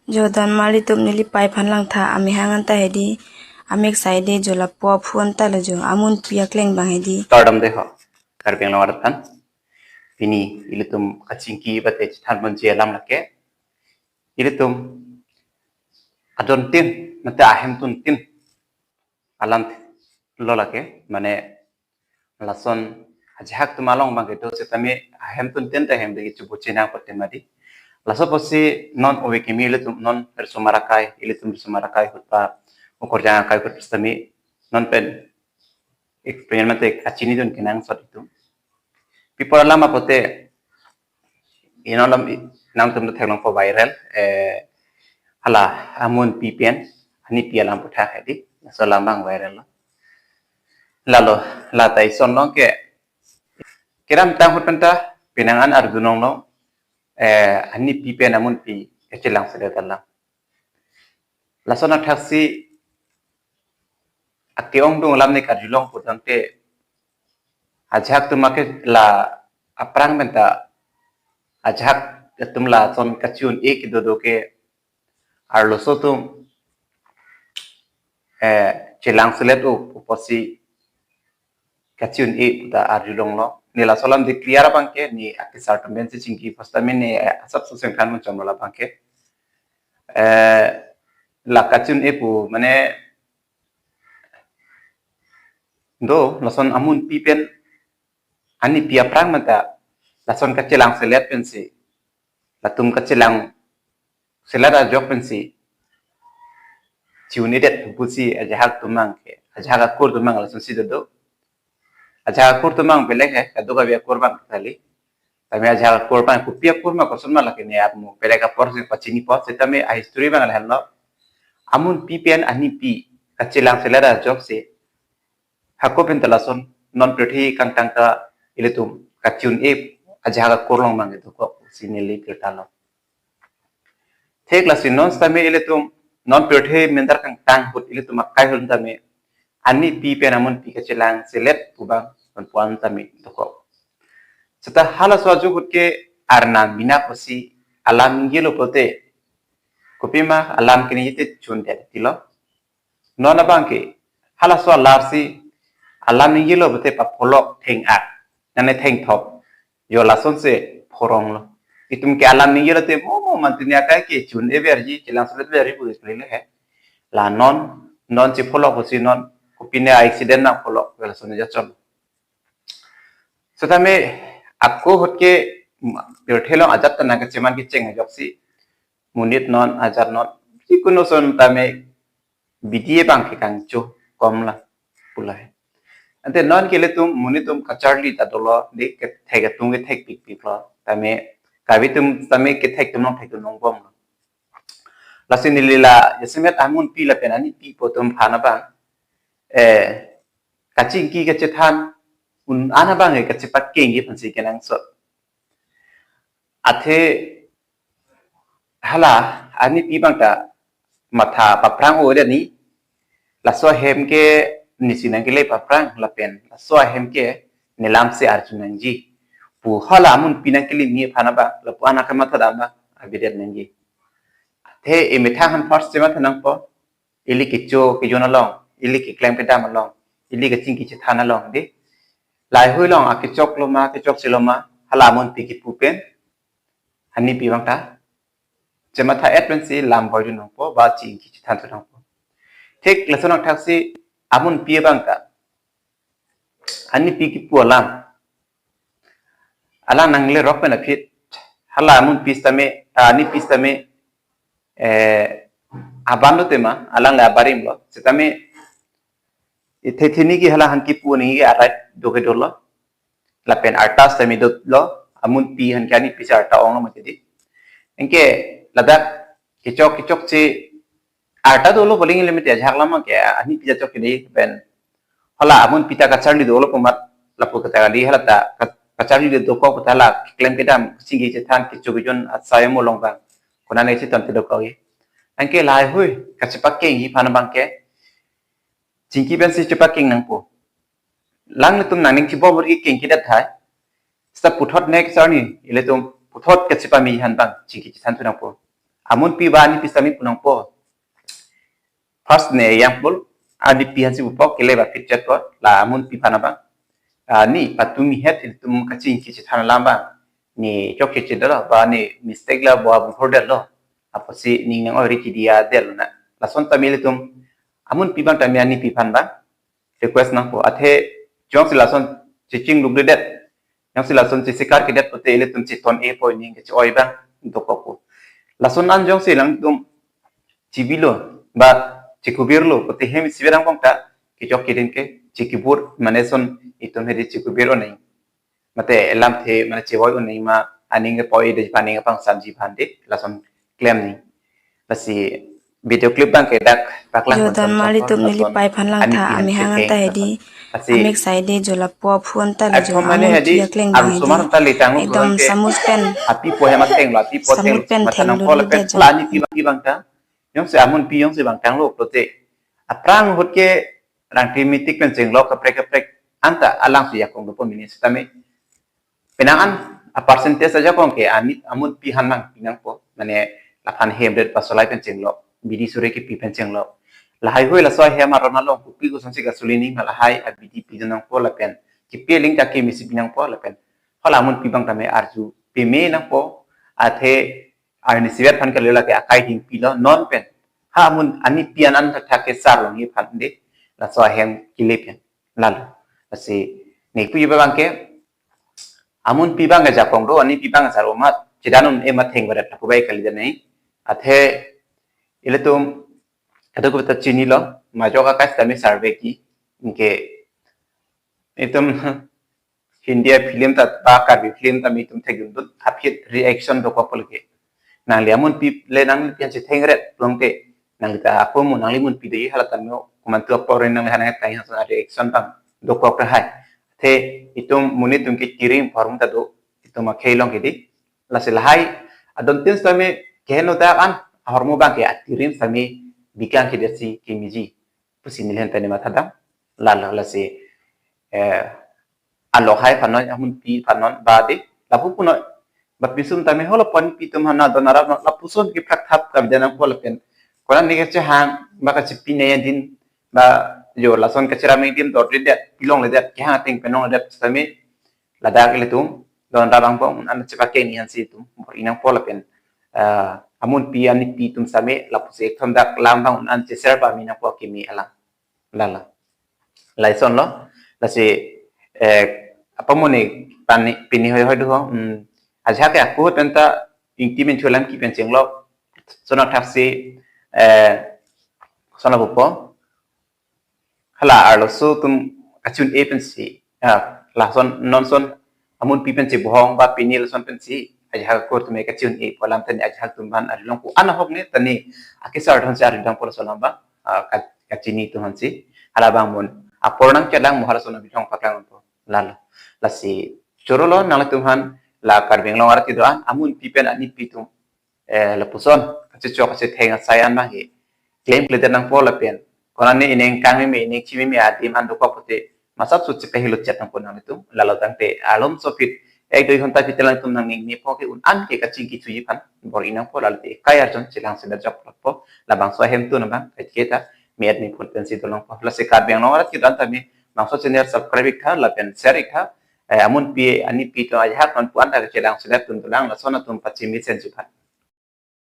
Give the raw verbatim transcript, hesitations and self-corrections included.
Jo don mali tum neli pai aphan langtha amehang anta hedi. Amek sai de jo lapu aphu anta lo jo amunpi akleng abang hedi. Kardom de ho. Karbi Anglong arat aphan. Pini ilitum kachingki bate chethan ponji alam lake. Ilitum adon tin, mate ahem tun tin alam lo lake, mane lason ajahak atum along abangke do setame ahem tun tin ta ahem de chubu chenang pote mati. Laso apotsi non ove kimi ilitum non risomar akai, ilitum risomar akai ahut pa ukorjang akai ahut setame non pen experiment te kachini dun kenangsot itum. Pi apot alam apote, inon alam i-, nangtum ta theklongpo viral, eh, hala amunpi pen anipi alam puthak hedi, laso alam abang viral lo. Lalo, la ta ison long ke, kedamtang ahut pen ta penang an arjulong long, eh, anipi pen amunpi kachelangselet alam. Lason athaksi ake-ongdung alam ne karjulong putangte ajahak atum ake la aphrang pen ta ajahak atum lason kachi-un-e kedo do ke arloso atum, eh, chelangselet u pusi kachi-un-e puta arjulong lo. Ne laso alam de clear abangke ne akesar atum pensi chingki first time ne, eh, asap soseng khan mun chomlo abangke. Eh, la kachi-un-e pu mane do lason amunpi pen anipi aphrang mata lason kachelangselet pensi, latum kachelangselet ajok pensi chi-un-edet pusi ajahak atum abangke, ajahak akur atum abang lasonsi dodo. Ajahak akur atum abang belek he, kadokave akur abang kali. Tame ajahak akur abang kopi akur ma koson ma lake ne apmu belek apor si pachinipo, setame a history abang lahenlo. Amunpi pen anipi kachelangselet ajoksi hako pen ta lason non pirthe kangtang ta ilitum kachi-un-e ajahak akur along abang dokok si neli pirta lo. Thik lasi non setame ilitum non pirthe mendar kangtang ahut ilitum akai ahut tame anipi pen amunpi kachelangselet pu abang non puan tame dokok. Seta halaso ajo ahut ke arnam bina pusi alam ningjelo pulote kopima alam kini jite chun det tilo. Non abangke halaso alarsi alam ningjelo pulote papholok theng-ak, nane thengthop, jo lasonsi phorong lo. Itum ke alam ningjelo te mo mo mantini akai ke chi-un-e verji, chelangselet verji pu le he. La non, non chepholok pusi non kopine accident nangpholok, jo lason jachon. Setame ako ahut ke, mm, pirthe along ajat ta nangkacheman kecheng ajoksi monit non, ajat non, jikunu ason tame bidi abangke kangcho kom la pu lahai. Ante non ke ilitum monit atum kacharli ta dolo, de kethek atum kethek pikpik lo, tame Karbi atum tame kethek atum nangthek atum nongbom lo. Lasi neli la jasemet amunpi lapen anipi pu atum aphan abang, eh, kachingki kachethan un-an abang ke kachepakengji aphansi kenangsot. Athe hala anipi abang ta matha paphrang o de ni, laso ahem ke nisi nangkele paphrang lapen laso ahem ke nelamsi arju nangji pu hala amunpi nangkele ni aphan abang lapu-an akamatha dam abang abidet nangji. Athe emethang aphan first chematha nangpo, ili kecho kejun along, ili keklem kedam along, ili kachingki chethan along de. Lahei along akechok lo ma, kechok si lo ma, hala amunpi kipu pen anipi abang ta chematha et pensi lam boy dun nangpo, ba chingki chethan thu nangpo. Thik lason athaksi amunpi abang ta anipi kipu alam. Alang nangle rok pen aphi hala amunpi setame, ah, anipi setame, eh, aban lo tema, alang le abarim lo. Setame ithe thini ke hala aphan kipu nangji ke arat do ke dolo. Lapen arta setame dolo, amunpi aphan ke anipi si arta ong lo mati di. Anke ladak kechok kechok si arta dolo, bowling limit ajahak alam ke anipi jachok ke di pen hala amunpi ta kacharli dolo pu amat lapu kata kali, hala ta ka-, kacharli dokok pu ta hala keklem kedam, chingki chethan, kecho kejun asai mo along abang konane chethan te dokok ye. Anke lahei kachepakengji aphan abangke chingki pensi chepakeng nangpo. Alanglitum nangning chibor bor kekengji det hai. Seta puthot next arni ilitum puthot kachepame aphan abang chingki chethan thu nangpo. Amunpi ba anipi sitame pu nangpo. First ne yang pul, anipi hansi pupo, kele ba picture ko, la amunpi aphan abang. Ah, ne patumi het ilitum kachingki chethan alam abang. Ne chokche chedetlo, ba ne mistake la ba bung hordetlo. Apotsi ning nang ori chidi adetlo na. Lason tame ilitum, amunpi abang tame anipi aphan abang request nangpo. Athe jongsi lason cheching lukledet, jongsi lason chesikar kedet pote ilitum cheton-e poi ning keche-oi abang dokokpo. Lason an jongsi alangtum chibilo ba chekubirlo pote hem isivet angbong ta kechok kedin ke chekubir, mane lason itum hedi chekubir oneng. Mate lamthe mane chevoi oneng ma aning kepoi de paning pangsamji aphan de lason klem ni. Lasi video clip abang ke dak paklang. Jo pon dan pon mali pon tum neli lason pai aphan lang anipi tha, aphan amehang chetheng anta hedi. Lasi amek sai de jo lapu aphu anta le jo athom mane amun hedi, pi akleng aru abang sumar hedi. Anta letang lo ekdom pulang ke. Samus pen. Api po hem ateng lo, api po samut teng lo, pen matha theng nang lo po le lo pen de jo. La anipi abang, pi abang ta. Jongsi amunpi jongsi abang tanglo pulote, aphrang ahut ke rangti mitik pen chenglok kaprek kaprek anta alangsi jakong dopo mini sitame. Penang an a percentage ajakong ke ani amunpi aphan abang pi nangpo. Mane laphan hem det pasolai pen chenglok, bidi suri kepi pen chenglok. Lahai hui laso ahem aron along kopi kosonsi gasoline ma lahai abidi pidun nangpo lapen kepi aling ta keme si pi nangpo lapen hala amunpi abang tame arju peme nangpo. Athe arni isivet aphan kali lake akai dingpilo non pen. Ha amun anipi an an thakthak ke sar longji aphan de. Laso ahem kele pen. Lalo. Lasi ne puji abang ke amunpi abang ke jakong do, anipi abang sar amat chedan un-e ma theng barat lapu bai kali jane. Athe ilitum kadokave ta chinilo, majok akai sitame survey ki, anke itum Hindi film ta ba Karbi film ta mi itum thekdun dun, aphi reaction dokok pulote. Nangli amunpi le nangli pi an chethengret pulote. Nangli ta ako mo nangli amunpi de hala tame komantu apor nangli hanang tai hasan reaction abang dokok tahai. Athe itum monit atum ke tiring ahormu ta do, itum akhei along kedi. Lasi lahai adon tin sitame keheno ta an ahormu abang ke atiring sitame bikang kedi si kemeji pusi neli aphan tame mathadam. Lalo lasi, eh, alo hai aphan non, amunpi aphan non ba de, lapu punoi. Ba pinsum tame holo ponpi atum aphan na don arap non, lapuson ke phrak thap ka bidang nangpo lapen. Konat ne kachehang, ba kachepi ne adin, ba jo lason kacherap adim dor de det, pilong le det, kehang ateng penong le det, sitame ladak ilitum don arap angbong un an chepakeng ni hansi itum bor-i nangpo lapen, eh, amunpi anipi atum sitame lapusi ekthom dak lam abang un an cheser pame nangpo keme alam. Lalo. Lason lo, lasi, eh, apa mo ne pani pini hoi hoi duho, hmm, ajahak ke ako pen ta ingti men chulam ki pen chenglok, sonok thaksi, eh, sonok pupo. Hala arloso atum kachun-e pensi, ah, lason non son amunpi pen chebohong ba pini lason pensi, ajahak ako atum kachun-e pu alam tani ajahak atum aphan arilong ko anahok ne tani akesar thon si aridang polo solam ba, ah, ka-, kachini atum aphansi. Hala abang mun apor nangchelang mo hala son abithong paklang po. Lalo. Lasi choro lo nanglitum aphan la Karbi Anglong arat kedo-an amunpi pen anipi atum, eh, lapuson kachechok kachetheng asai an abang ke klem kledet nangpo lapen. Konat ne ining kangmeme ining chimeme adim an dokok pote masap su chepehilo chet nangpo nanglitum. Lalo tangte alom sopit ek dui ghonta bhitor nangtum nangning mepo ke un an ke kachingki chuji aphan bor-i nangpo lalo te kai arjon chelang sedet jok po. Labangso ahem atum abang kaike ta me-et mephun pensi dolongpo. Lasi Karbi Anglong arat kedo-an tame bangso channel subscribe ik tha lapen share ik tha. Eh, amunpi anipi atum ajahak non pu an ta chelang sedet atum dolang lason atum pachimi sensi aphan.